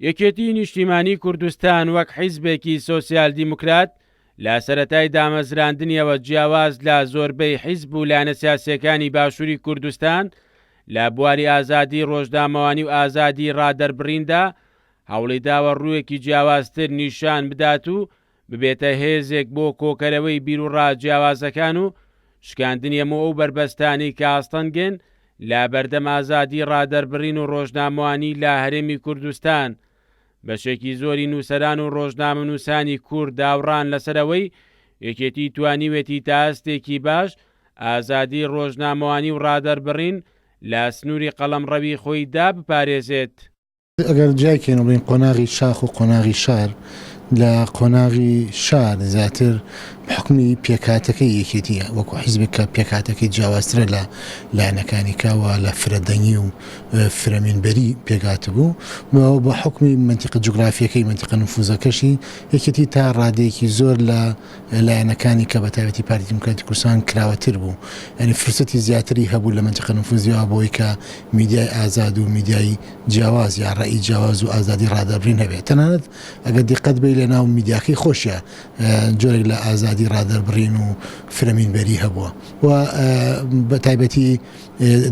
یەکێتیی نیشتیمانیی کوردستان وەک حیزبێکی سۆسیال دیموکرات لە سەرەتای دامەزراندنیەوە جیاواز لە زۆربەی حیزب و لایەنە سیاسییەکانی باشووری کوردستان لە بواری ئازادیی ڕۆژنامەوانی و ئازادیی ڕادەربڕیندا هەوڵیداوە ڕوویەکی جیاوازتر نیشان بدات و ببێتە هێزێک بۆ کۆکەرەوەی بیروڕا جیاوازەکان و شکاندنی هەموو ئەو بەربەستانەی کە ئاستەنگن لە بەردەم ئازادی ڕادەربڕین و ڕۆژنامەوانی لە هەرێمی کوردستان. بەشێکی زۆری نووسەران و ڕۆژنامەنووسانی کورد داوڕان لەسەر ئەوەی یەکێتی توانیوێتی تا ئاستێکی باش ئازادی ڕۆژنامەوانی و ڕادەربڕین لە سنووری قەڵەمڕەوی خۆیدا بپارێزێت. ئەگەر جیای کەین و بڵێین قۆناغی شاخ و قۆناغی شار، لە قۆناغی شار زیاتر بە حوکمی پێکهاتەکەی یەکێتی وەکو حیزبێک کە پێکهاتەکەی جیاوازترە لە لایەنەکانی کە و لە فرەدەنگی و فرە مینبەری پێکهاتبوو و بە حوکمی مەنتیقە جوگرافیەکەی مەنتیقە نفوزەکەشی یەکێتی تا ڕادەیەکی زۆر لە لایەنەکانی کە بە تایبەتی پارتی دیموکراتی کوردستان کراوەتر بوو یانی فرسەتی زیاتری هەبوو لە مەنتیقە نفوزیەوە بۆی کە میدیای ئازاد و میدیای جیاواز یا ڕەئی جیاواز و ئازادی ڕادەربرین هەبێت تەنانەت ئەگەر دیقەت بەی لە ناو میدیاکەی خۆشیا جۆرێک لە ئازادی ڕادەربڕین و فرە مینبەری هەبووە و بە تایبەتی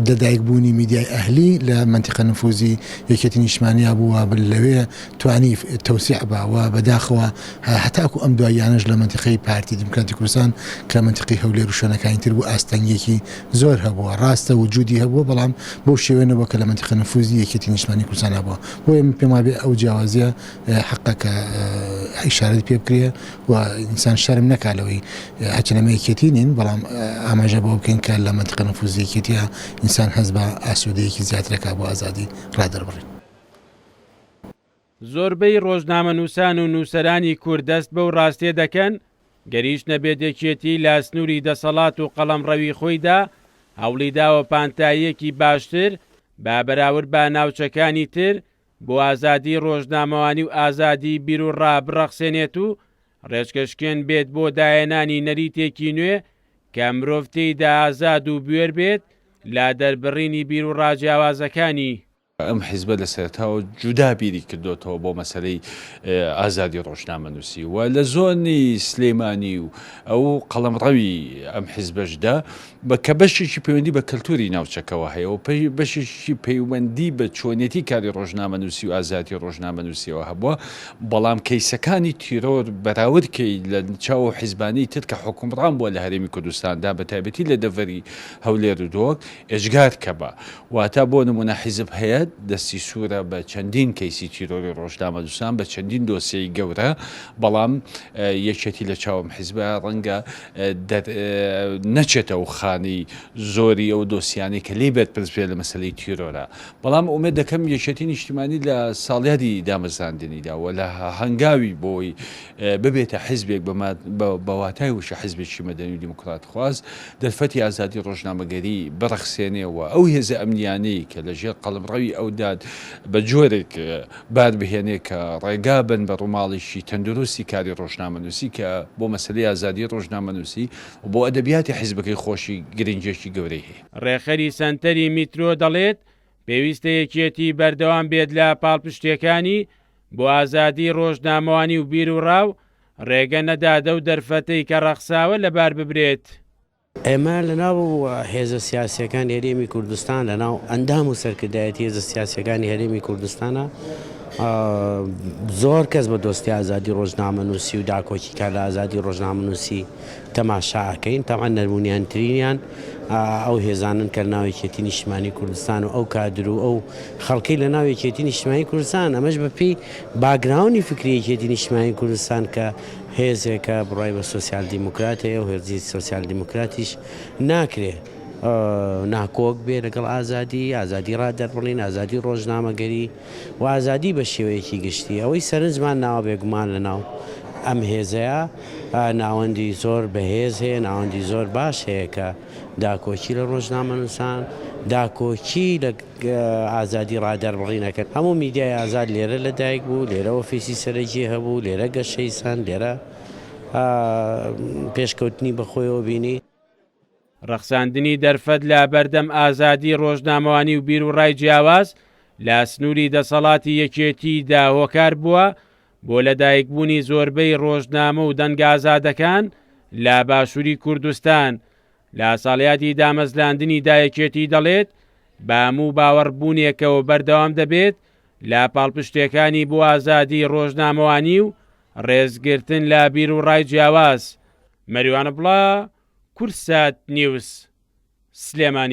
لەدایک بوونی میدیای ئەهلی لە مەنتیقە نفوزی یەکێتی نیشتمانیا بوو و لەوێ توانی تەوسیع با و بەداخەوە هەتاکو ئەم دواییانەش لە مەنتیقەی پارتی دیموکراتی کوردستان کە مەنتیقەی هەولێر و شوێنەکانی تر بوو ئاستەنگیەکی زۆر هەبووە ڕاستە وجودی هەبووە بەڵام بەو شێوەیە نەبووە کە لە مەنتیقە نفوزی یەکێتی نیشتمانی کوردستان هەبووە بۆیە من پێم وابێ ئەو جیاوازیە حەقە کە ئیشارەت پێ بکرێ و ئینسان شەرم نەکا لەوەی هەرچەند ئەمە یەکێتی نین بەڵام ئاماژە بەوە بکەین کە لە مەنتیقە نفوزی یەکێتیە ئینسان هەست بە ئاسوودەیەکی زیاترەکا بۆ ئازادی ڕادەربڕین. زۆربەی ڕۆژنامەنووسان و نووسەرانی کورد دەست بەو ڕاستیە دەکەن، گەریش نەبێت یەکێتی لە سنووری دەسەڵات و قەڵەمڕەوی خۆیدا هەوڵی داوە پانتاییەکی باشتر بە بەراورد بە ناوچەکانی تر بۆ ئازادی ڕۆژنامەوانی و ئازادی بیروڕا بڕەخسێنێت و ڕێچکەشکێن بێت بۆ داهێنانی نەریتێکی نوێ کە مرۆڤ تێیدا ئازاد و بوێر بێت لە دەربڕینی بیروڕا جیاوازەکانی. ئەم حیزبە لە سەرەتاوە جودا بیری کردۆتەوە بۆ مەسەلەی ئازادی ڕۆژنامەنووسی و لە زۆنی سلێمانی و ئەو قەڵەمڕەوی ئەم حیزبەشدا بە کە بەشێکی پەیوەندی بە کەلتوری ناوچەکەوە هەیە و بەشێکی پەیوەندی بە چۆنیەتی کاری ڕۆژنامەنووسی و ئازادی ڕۆژنامەنووسیەوە هەبووە بەڵام کەیسەکانی تیرۆر بەراورد کەی لە چاو حیزبانی تر کە حوکمڕان بووە لە هەرێمی کوردستاندا بە تایبەتی لە دەڤەری هەولێر و دهۆک ئێجگار کەمە. واتە بۆ نموونە حیزب هەیە دەستی سوورە بە چەندین کەیسی تیرۆری ڕۆژنامەنووسان، بە چەندین دۆسیەی گەورە، بەڵام یەکێتی لە چاو ئەم حیزبە ڕەنگە نەچێتە ئەو خانەی زۆری ئەو دۆسیانەی کە لێی بەرپرس بێت لە مەسەلەی تیرۆرا. بەڵام ئومێد دەکەم یەکێتی نیشتیمانی لە ساڵیادی دامەزراندنیدا و لە هەنگاوی بۆی ببێتە حیزبێک بە واتای وشە حیزبێکی مەدەنی و دیموکراتخواز، دەرفەتی ئازادی ڕۆژنامەگەری بڕەخسێنێ و ئەو هێزە ئەمنییانەی کە لە ژێر قەڵەمڕەوی ئەودان بە جۆرێک بار بهێنێ کە ڕێگا بن بە ڕووماڵێکی تەندروستی کاری ڕۆژنامەنووسی کە بۆ مەسەلەی ئازادیی ڕۆژنامەنووسی و بۆ ئەدەبیاتی حیزبەکەی خۆشی گرنگییەکی گەورەی هەیە. ڕێکخەری سەنتەری میترۆ دەڵێت، پێویستە یەکێتی بەردەوام بێت لە پاڵپشتییەکانی بۆ ئازادیی ڕۆژنامەوانی و بیروڕا و ڕێگە نەدات ئەو دەرفەتەی کە ڕەخساوە لەبار ببرێت. ئێمە لەناو هێزە سیاسییەکانی هەرێمی کوردستان، لەناو ئەندام و سەرکردایەتی هێزە سیاسییەکانی هەرێمی کوردستانە زۆر کەس بە دۆستی ئازادی ڕۆژنامەنووسی و داکۆکیکار لە ئازادی ڕۆژنامەنووسی تەماشا ئەکەین، تەبعەن نەرمونیانترینیان ئەو هێزانەن کە لەناو یەکێتی نیشتمانی کوردستان و ئەو کادر و ئەو خەڵکەی لەناو یەکێتی نیشتمانی کوردستان، ئەمەش بەپێی باکگراونی فکری یەکێتی نیشتمانی کوردستان کە هێزێکە بڕوای بە سۆسیال دیموکرات هەیە و هێزی سۆسیال دیموکراتیش ناکرێ ناکۆک بێ لەگەڵ ئازادی، ئازادی ڕادەربڕین، ئازادی ڕۆژنامەگەری و ئازادی بە شێوەیەکی گشتی. ئەوەی سەرنجمان ناوە بێگومان لەناو ئەم هێزەیا ناوەندی زۆر بەهێز هەیە، ناوەندی زۆر باش هەیە کە داکۆکی لە ڕۆژنامەنووسان، داکۆکی لە ئازادی ڕادەربڕین ئەکەن. هەموو میدیای ئازاد لێرە لەدایک بوو، لێرە ئۆفیسی سەرەکی هەبوو، لێرە گەشەی سەند، لێرە پێشکەوتنی بەخۆیەوە بینی. ڕەخساندنی دەرفەت لە بەردەم ئازادی ڕۆژنامەوانی و بیروڕای جیاواز لە سنووری دەسەڵاتی یەکێتی دا هۆکار بووە بۆ لەدایکبوونی زۆربەی ڕۆژنامە و دەنگە ئازادەکان لە باشووری کوردستان. لە ساڵیادی دامەزراندنی دا یەکێتی دەڵێت بە هەموو باوەڕبوونێکەوە بەردەوام دەبێت لە پاڵپشتێکانی بۆ ئازادی ڕۆژنامەوانی و ڕێزگرتن لە بیروڕای جیاواز. مەریوان عەبدوڵا، کوردسات نیوز، سلێمانی.